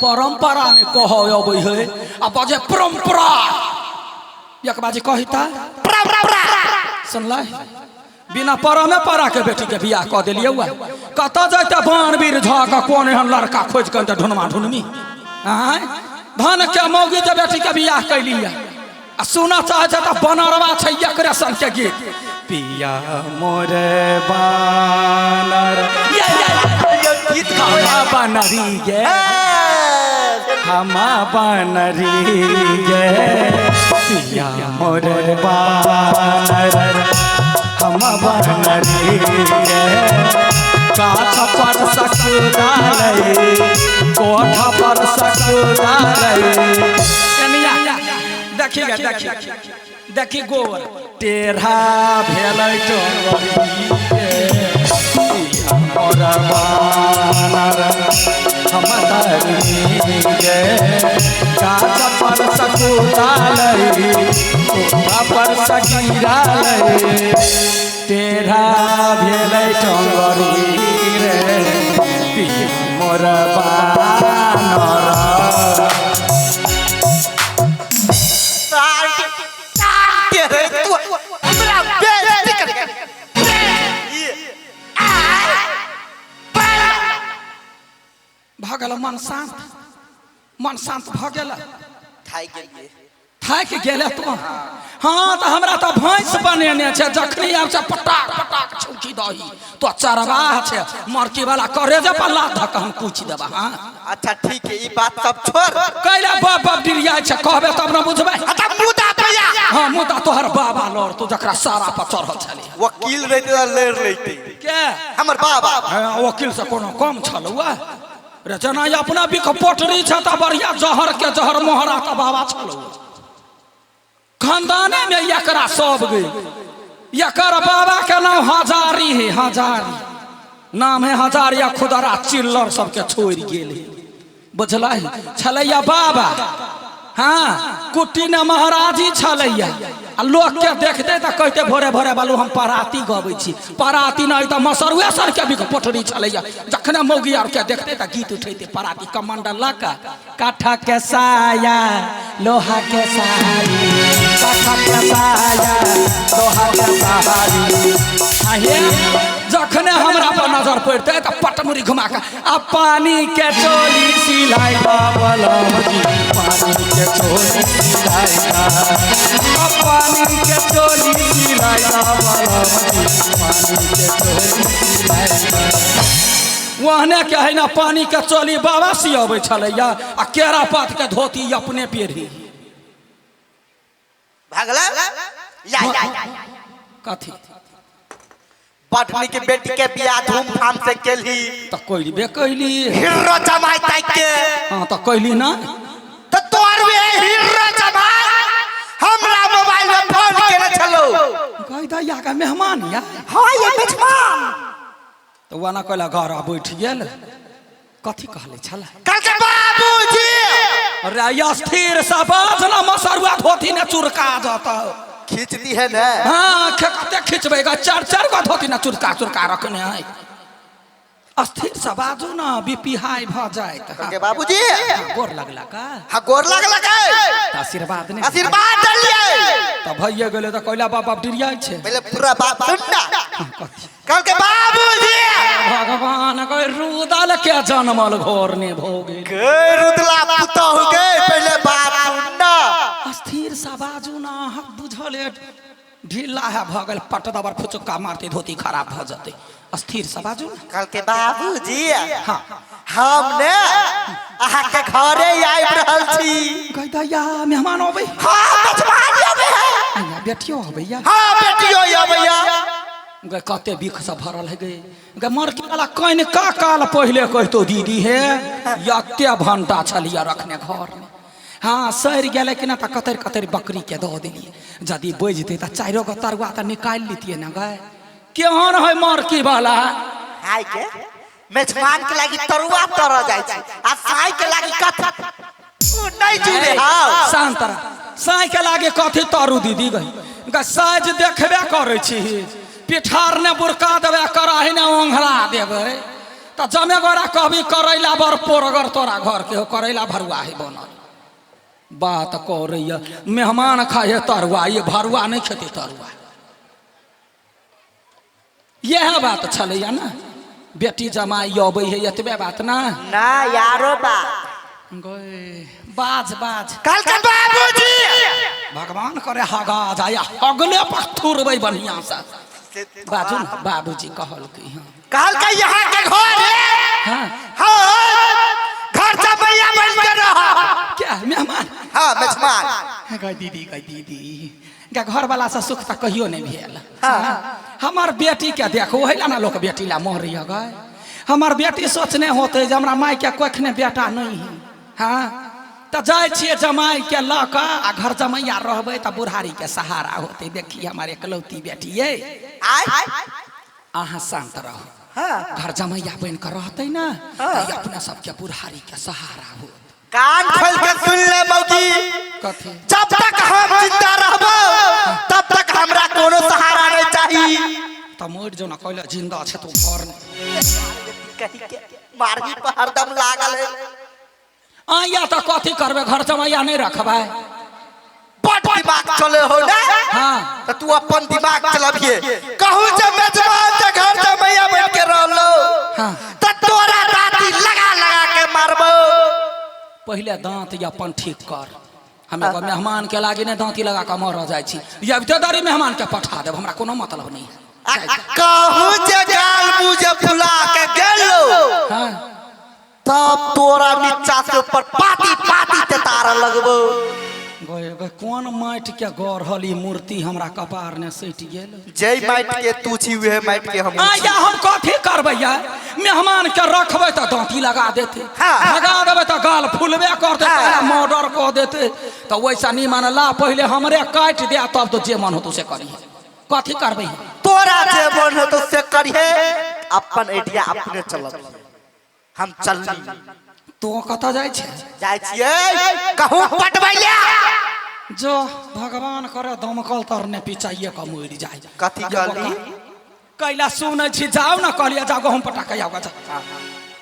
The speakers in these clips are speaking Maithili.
परंपरा ने कह अबै है आ बजे परंपरा एक बाजी कही ता सुनलै बिना परमे परा के बेटी के बियाह कऽ देलियै हुआ कतऽ जैते बाणवीर झा के कोन एहन लड़का खोजि कऽ अनतै ढुनमा ढुनमी आँय धन के मौगी के बेटी के बियाह कैली आ सुनऽ चाहै छै तऽ बनरवा छै एकरे सन के गीत पिया मोरे बानर ये ये ये गीत गावे हमा बनरी गे हमा बनरी गे पिया मोरे बानर हमा बनरी गे काठ पर सकुदालै कोठा पर सकुदालै कनिया देखी गे देखी देखी गोबर टेढ़ा भेलै टोंगरी गे, पिया मोर बानर हम धरनी गे गाछ पर सकुतालै कोठा पर सगिरालै टेढ़ा भेलै टोंगरी रे पिया मोर बानर। के रे तू हमरा बेइज्जती कर ये भऽ गेल मन शांत, मन शांत भऽ गेल। थाकि गेलियै। थाकि गेलै तू? हाँ तऽ हमरा तऽ भैंस बनेने छै, जखनी आब छै पटाक पटाक छौकी दही तो चरवाह छै मरकी वाला करेजे पर लात धऽ कऽ हम कुचि देबा। हाँ अच्छा ठीक है, ई बात सब छोड़। कैला बाप बाप डिरियाइ छै, कहबे तब ने बुझबै। अच्छा मुदा भैया। हाँ मुदा तोहर बाबा लड़ तू जकरा सारा पर चढ़ल छलै। वकील रहते तऽ लड़ लेते। के? हमर बाबा। हाँ, वकील से कोनो कम छल हुआ रे? जेना ई अपना बिख पोटरी छै तऽ बढ़िया जहर के जहर मोहरा तऽ बाबा छल हुआ। खानदाने में एकरा सब गई। एकर बाबा के नाम हजारी है, हजारी नाम है हजारी। या खुदरा चिल्लर सबके छोड़ गेल है, बुझलै छलैया बाबा। हाँ कुट्टी ने महाराजी छलैया आ लोक के देखते तऽ कहते भोरे भोरे बालू हम पराती गबै छी। पराती नहि तऽ मसरुए सर के भी पोटरी छलैया। जखने मौगी आर के देखते तऽ गीत उठैते पराती कमंडल लऽ कऽ काठा के साया लोहा के सारी, काठा के साया लोहा के सारी। आहे जखने हमरा पर नजर पड़ते तऽ पटमुरी घुमा के आ पानी के चोली सिलाई बलम जी, पानी के चोली सिलाई, आ पानी के चोली सिलाई बलम जी, पानी के चोली सिलाई। ओहने के है ना पानी के चोली बाबा सियाबै छलैया आ केरा पात के धोती अपने पेढ़ी। भगला या या या कथी? बढनी के बेटी के बियाह धूमधाम से केलही। तऽ करबे कैली। हिर्रो जमाई ताकि के। हाँ तऽ कैली ना। तऽ तोर वे हिर्रो जमाई हमरा मोबाइल में फोन केने छलो। कहि दैया के मेहमान या। हाँ ये मेहमान। तऽ ओना कहला घर आ बैठ गेल। कथी कहले छला? कहलकै बाबूजी। अरे स्थिर से बाज ना, मसरुआ धोती ने चुरका जतौ। खींच दी है ने। हाँ कते खींचबै ग, चार चार गो धोती ने चुरका चुरका रखने है। स्थिर से बाजू ना, बीपी हाई भ जायत। कहलकै बाबूजी। हाँ, गोर लगला का? हाँ गोर लगला का। तऽ आशीर्वाद ने आशीर्वाद देलियै। तऽ भइए गेलै तऽ कहला बाप बाप डिरियाइ छै। पहिले पूरा बात सुन ना। हाँ, कथी? कहलकै बाबूजी। भगवान के रुदल के जनमल घर ने भो गेल। गे रुदला पुतहु गे, पहिले बात सुन ना। स्थिर से बाजू ना, हम बुझल है ढीला है भ गेल, पट दबर फुचुक्का मारते धोती खराब भ जतै। स्थिर से बाजू ना। कहलकै बाबूजी। हाँ। हम ने अहाँ के घरे आबि रहल छी। कहि दैया मेहमान अबै। हाँ मेहमान अबै है। आइया बेटियो अबैया। हाँ बेटियो अबैया। गे कते बिख से भरल है गे। गे मरकी वाला कनि का काल पहिले कहितो दीदी हे यते भंटा छलिया रखने घर में। हाँ सड़ि गेलै कि ना तऽ कतरि कतरि बकरी के दऽ देलियै। यदि बजतै तऽ चारिो गो तरुआ तऽ निकालि लितियै ने गे। केहन है मरकी वाला? हाय के मेजबान के लागी तरुआ तर जाइ छै आ साई के लागी कथी नहीं जुड़े। हाँ शांत रह। साई के लागे कथी तरू दीदी गई ग साइज देखबे करै छी, पिठार ने बुरका देबै, कराही ने ओंघरा देबै। तऽ जमे गोरा कहबी करैला बड़ पोरगर तोरा घर के हो, करैला भरुआ है बनल। बात करैया मेहमान खाइ है तरुआ, ये भरुआ नहि खेतै तरुआ। इएह बात छलैया ने, बेटी जमाइ अबै है एतबे बात ना। ना यारो बा गए बाज बाज कल के बाबूजी भगवान करे हगा जाय अगले पर थुरबै बढ़िया से। बाजू ने बाबूजी कहलकै। हाँ कल के यहाँ के घर है। हाँ हाँ घर जमैया बन के रहा। क्या मेहमान? हाँ मेजमान। गई दीदी, गई दीदी गे घर वाला से सुख तऽ कहियो नहि भेल। हाँ। हमर बेटी के देखो, ओहि ला ना लोक बेटी ला मरैया गए। हमर बेटी सोचने होते जे हमरा माय के कखने बेटा नहीं है। हाँ तऽ जाइ छियै जमाइ के लऽ कऽ आ घर जमैया रहबै तऽ बुढ़ारी के सहारा होते। देखी हमर एकलौती बेटी ये, आय अहाँ शांत रहू। हाँ। घर जमैया बनि कऽ रहतै ने तऽ ई अपना सबके बुढ़ारी के सहारा होत। कान खोल के सुन ले मौगी, कथी? जब तक हम जिंदा रहबो तब तक हमरा कोनो सहारा नहीं चाहिए। तऽ मरि जो ना, कहले जिंदा छै तू घर नहि। कही के मारही पर हरदम लागल है। आया तऽ कथी करबै, घर जमैया नहि रखबै? बड़ दिमाग चले हो ना। हाँ। तो तू अपन दिमाग चलबिए। कहूँ जे मेजबान जे घर जमैया बन के रहलो हाँ। तो तोरा दाँती लगा लगा के मारबो। पहिले दाँत अपन ठीक कर। हम एगो मेहमान के लागी नहि दाँती लगा कऽ मरऽ जाइ छी। अबिते दारी मेहमान के पठा देब, हमरा कोनो मतलब नहि है। आ कहूँ जे गाल मुँह जे फुला के गेलो हाँ। तब तोरा नीचा से ऊपर पाती पाती ते तारा लगबो। गए गए कोन माटि के गढ़ल ई मूर्ति हमरा कपार ने सटि गेल। जय माटि के तू छी उहे माटि के हम आया हम कथी करबै यार, मेहमान के रखबै तऽ दाँती लगा देते, हाँ। भगा देबै तऽ गाल फुलबे करतै, हाँ। तोरा मर्डर कऽ देते। तऽ वैसा नहीं मानला, पहिले हमरे काटि दे तब तो जे मन होतो से करिहे। कथी करबै? तोरा जे मन होतो से करिहे, अपन आइडिया अपने चलबिहे। हम चलली। तू कतऽ जाइ छै? जाइ छियै कहूँ पटबै ले। जो भगवान करे दमकल तर ने पिचाइए कऽ मरि जाय। कथी कहली? कैला सुनै छी, जाउ ने कहलियै जाउ गहूम पटा के आउ। जा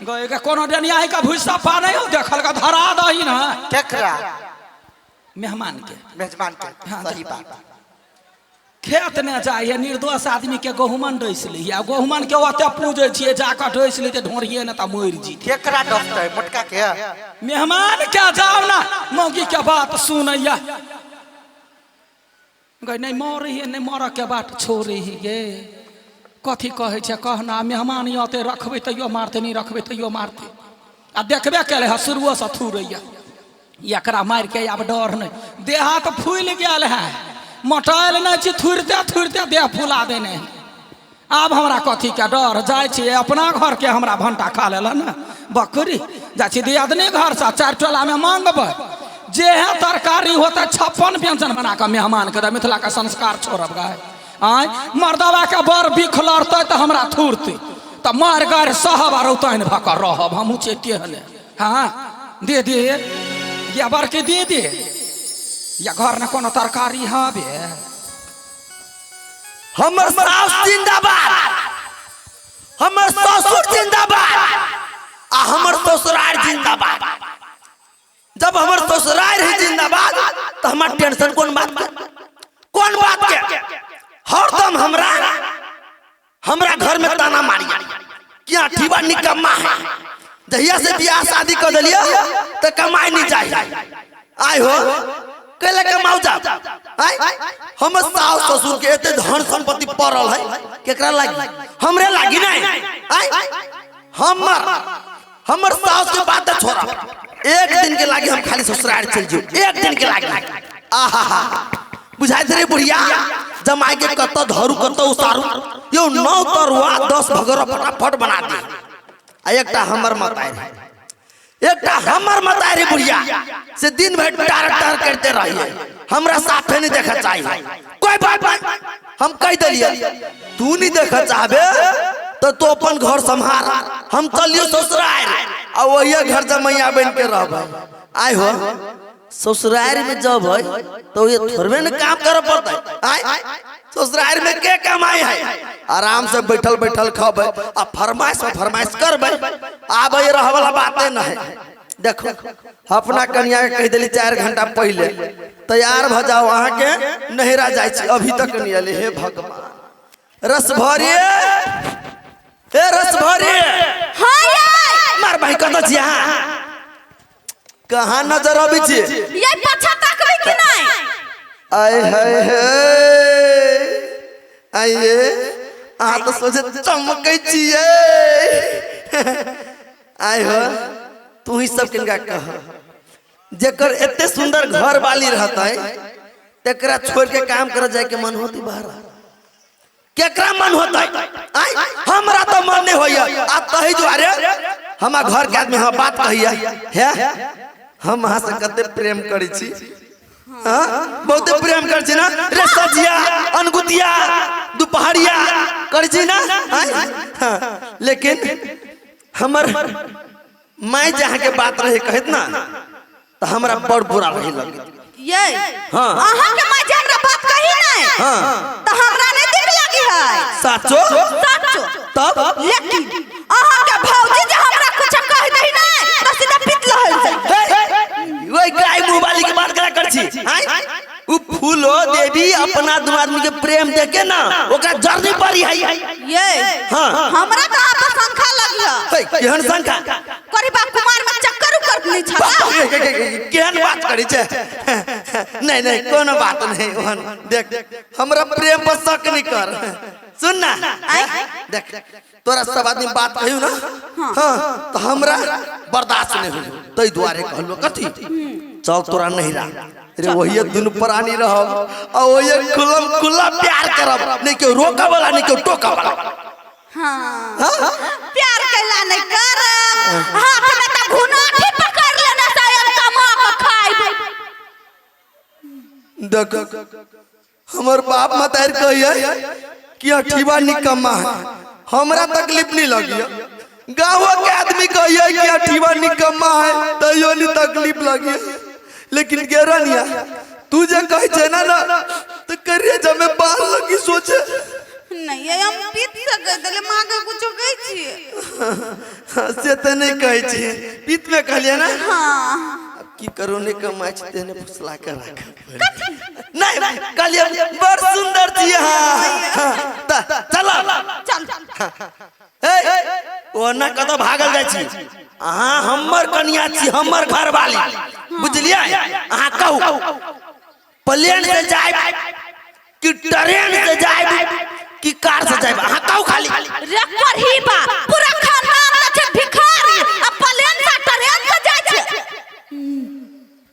गए के कोनो डेनियाही के भुस्सा पा नहीं हो देखल के धरा दही ना। केकरा? मेहमान के। मेजबान के। हाँ, सही बात। खेत ने जाइए, निर्दोष आदमी के गहुमन डसि लैए, आ गहुमन के ओते पूजै छियै, जाकऽ डसि लेतै ढोरिये ने तऽ मरि जेतै। केकरा डसतै? मोटका के? मेहमान के जाउ ना, मौगी के बात सुनैया गई नहीं मरै है, नहीं मरऽ के बात छोड़ै है गे। कथी कहै छै कहना, मेहमान अतै रखबै तैयो मारतै, नहि रखबै तैयो मारतै। आ देखबे केलै हँ शुरुओसँ थुरैया, एकरा मारि के आब डर नहि। देह हाथ फूलि गेल है, मोटायल नहि छी, थुरिते थुरिते देह फुला देने है। आब हमरा कथी के डर? जाइ छी अपना घर के हमरा भंटा खा लेला ने बकरी, जाइ छी दियादनी घर से चारि टोला में मांगबै, जे है तरकारी होतै 56 व्यंजन बना कऽ मेहमान के देबै। मिथिला के संस्कार छोड़ब गाय। आँय मर्दवा के बड़ बिख लड़तै तऽ हमरा थुरतै, तऽ मारि गारि सहब आ रौतैन भऽ कऽ रहब। हमहूँ छियै तेहने। हाँ दे दे या बड़की दे दे, या घर में कोनो तरकारी हबे। हमर सास जिंदाबाद, हमर ससुर जिंदाबाद आ हमर ससुरार जिंदाबाद। जब हमर ससुरार ही जिंदाबाद तो हमार टेंशन कौन बात के? कौन बात के? हरदम हमरा हमरा घर में ताना मारिया कि अठीबा निकम्मा है, जहिया से बियाह शादी कर दिलिया तो कमाई नहीं चाहिए। आय हो कैले कमाऊ जा? आय हमर सास ससुर के एते धन संपत्ति पड़ल है, केकरा लागी? हमरे लागी नहीं। आय हमर हमर सास के बात छोड़ा, एक दिन के लागी हम खाली ससुराल चल जियो, एक दिन के लागी। आहा बुझाइत रे बुढ़िया जमाई के कत धरू कत उसारू, यो 9 तरुआ 10 भगरा फटाफट बना दे। आ एकटा हमर मताई रे, एकटा हमर मताई रे बुढ़िया से दिन भर टार टार करते रहिए, हमरा साफे नहीं देखा चाहिए। कोई बात नहीं, हम कह दिलिए तू नहीं देखा चाहबे तो तू अपन घर संभाल, हम चलियो ससुराल आ वही घर जमैया बन के रहब। आय हो ससुराल में जब है तो ये थोड़बे न काम करे पड़तै। आय ससुराल में के कमाई है, आराम से बैठल बैठल खबै आ फरमाइश पर फरमाइश करबै, आबै रह वाला बाते न है। देखो अपना कन्या के कह देली 4 घंटा पहले तैयार भ जाओ, अहाँ के नहिरा जाइ छी, अभी तक नहीं अले। हे भगवान, रस भरिए, हे रस भरिए। हाँ ये मार भाई कत छी अहाँ, कहाँ नजर अबै छी? ये पाछा ताकबै कि नहीं? आय हाय हे आइए, अहाँ तो सोचे चमकै छियै। आय हो, तू ही सब किनका कह जेकर एते सुंदर घर वाली रहतै तेकरा छोड़ के काम करे जाए के मन होती बाहर, केकरा मन होतै? आय हमरा तो मन नहीं होइया। आ तही दुआरे हमरा घर के आदमी हम बात कहिया है, हम अहाँ से कते प्रेम करै छी, हाँ बहुते प्रेम करै छी ना रे सजिया अनगुतिया दुपहरिया करै छी ना। हाँ, लेकिन हमर my जहाँ के बात रहे कहत ना तो हमरा बड़ बुरा रहे लगे। ये हाँ अहाँ के my जे हमरा बात कही नहीं, हाँ तो हमरा नहीं दिख लगी है। साचो साचो तब, लेकिन अहाँ के भौजी जे हमरा कुछ कह दही नहीं तो सीधा पित लहल जाय। वही गाय मुंह वाली के बात करा कर छी। आय उ फूलो देवी अपना दू आदमी के प्रेम देके ना ओकरा जरनी पड़ी है। ये हाँ हमरा तो आपस शंखा लगी है। केहन शंखा? करीबा कुमार में चक्कर उकर नहीं छला। केहन बात करी छे? नहीं नहीं कोनो बात नहीं, ओहन देख हमरा प्रेम पर शक नहीं कर। सुन ना देख तोरा सब आदमी बात कहियो ना, हाँ तो हमरा बर्दाश्त नहीं हो, तै दुआरे कहलो कथी चल तोरा नहिरा रे, वही दुनू प्राणी रहब आ वही खुलम खुला प्यार करब, नहीं केओ रोका वाला नहीं केओ टोका वाला। हाँ प्यार कैला नहीं करब, हाथ में त घुनाठी पकड़ लेना शायद कमा के खाइब। देख हमर बाप मतार कहिए कि अठीबा निकम्मा है, हमरा तकलीफ नहीं लगी। गाँव के आदमी कहिए कि अठीबा निकम्मा है तैयो नहीं तकलीफ लगी, लेकिन गेरनिया तू जे कहे छे ना ना तो करिए जमे बाल लगी सोचे नहीं हम पीत सके दले मां के कुछो कहै छी से त नहीं कहै छी, पीत में कहलिए ना। हां अब की करू नहीं कमाई छी तेने फुसला के राख नहीं कहलिए बड़ सुंदर छी। हां चल चल ए ओना कत भागल जाइ छी, अहाँ हमर कनिया छी, हमर घर वाली, बुझलियै? अहाँ कहू प्लेन से जाए कि ट्रेन से जाए कि कार से जाए, अहाँ कहू खाली। रे करही बा पूरा खानदान त छै भिखारी, आ प्लेन से ट्रेन से जाय छै।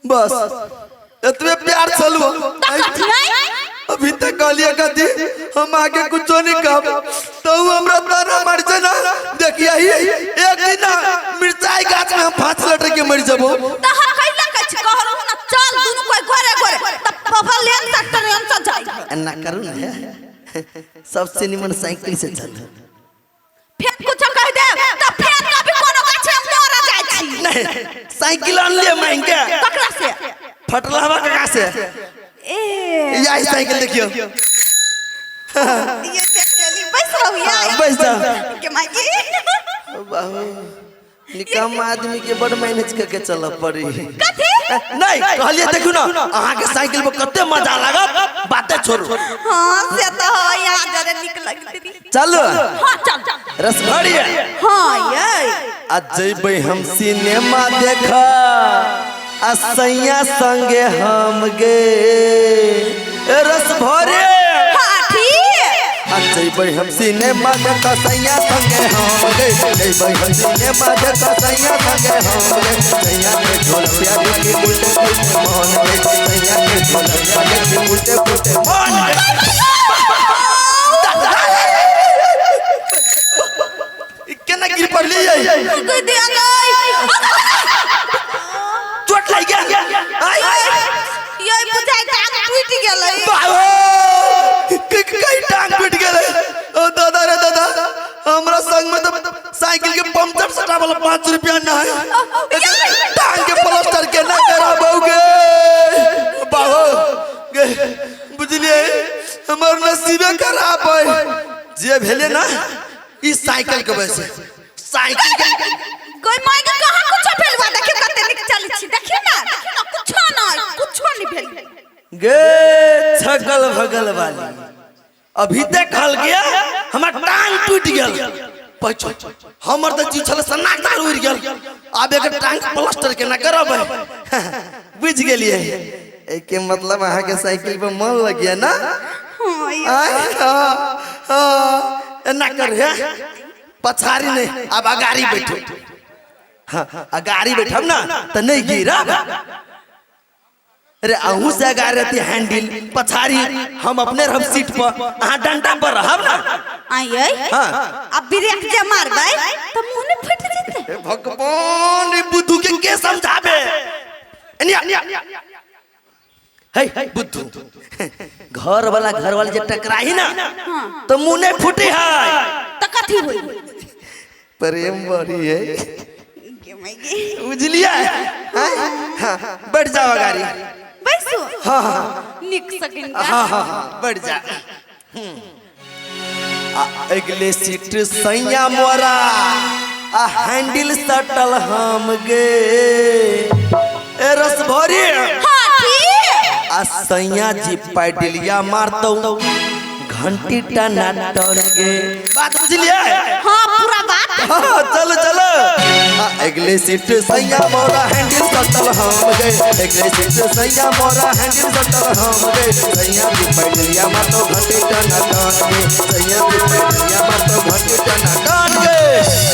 बस एतबे प्यार चलू। अभी तक कहलिए कथी हम आगे कुछो नहीं कहब तो हमरा ताना मार छै ना। देखिए एक दिन ना मिर्चाई गाछ में हम फांस लटक के मर जबो। त हम कैला कहै छी कहलहु ना चल दुनू कोई गोरे गोरे त प्लेन से ट्रेन से जाय। एना करू ना सबसे निमन साइकिल से चल। फेर कुछो कह दे त फेर कभी कोनो गाछ में मर जाय छी। नहीं साइकिल आनलिए मांग के ककरा से? फटलहवा काका से। ए यही साइकिल देखियो, ये देख लेली, बैस रहू यार, बैस जाओ के माई। बाबू निकम आदमी के बड़ मैनेज करके चल पड़ी। कथी? नहीं कहलिए देखू ना अहाँ के साइकिल पर कते मजा लागत, बाते छोड़ू। हां से त यहाँ जरे निक लगती। चलो हां चल रसभरी। हां ये आ जइबै हम सिनेमा देख आ सैया संगे हम गे रस भरे। हां ठीक आ जइबै हम सिनेमा देख सैया संगे हम गे, जइबै हम सिनेमा देख सैया संगे हम गे, सैया के झोल प्यार के उल्टे पुल्टे मन गे, सैया के झोल प्यार के उल्टे पुल्टे मन गे। केना गिर पड़ली ये? चोट लागि गेल। ये बुझाइ टांग टूटि गेलै। बाबू कई टांग टूटि गेलै। ओ दादा रे दादा, हमरा संग में तो साइकिल के पंचर सटावल 5 रुपया ना है, टांग के प्लास्टर के ना कराबौगे। नसीबे खराब है जे भेले ना ई साइकिल के वजह से साइकिल के कोई माय के कहां कुछ भेलवा देखियो कते निक चलै छी देखियो ना देखियो ना कुछो नहीं कुछो नहीं भेल। गे छगल भगल वाली अभी देखल गया हमर टांग टूट गेल पैछो हमर तऽ जी छल सन्नाक तार उड़ि गेल आब एकर टांग प्लास्टर केना करबै। बुझि गेलियै एके मतलब अहाँके साइकिल पर मन लग गया ना। हां हां एना कर हे पछाड़ी नहीं अब अगाड़ी बैठो। हाँ अगाड़ी बैठब ना तो नहीं गिरब। अरे अहू से अगाड़ी रहती हैंडल पछाड़ी हम अपने रहब सीट पर अहाँ डंडा पर रहब ना। आइए हाँ अब ब्रेक जे मारबै त मुंह ने फट जेतै। भगवान ई बुद्धू के समझाबे एनिया हे बुद्धू घर वाला जे टकराही ना तो मुंह नहीं फूटी है त कथी होई प्रेम बड़ी है गे my गे बुझलिए। हाँ बैठ जाओ गाड़ी बैसू। हाँ हाँ निक सकिन हाँ हाँ हाँ बैठ जा। अगले सीट सैया मोरा आ हैंडल सटल हम गे ए रस भरी हां ठीक आ सैया जी पैडलिया मारतौ घंटी टना टन गे बात बुझलिए। हां पूरा बात। हाँ चलो चलो अगले सीट सैया मोरा हैंडल सटल हम गे अगले सीट सैया मोरा हैंडल सटल हम गे सैया जी पैडलिया मारतौ घंटी टना टन गे सैया जी पैडलिया मारतौ घंटी टना टन गे।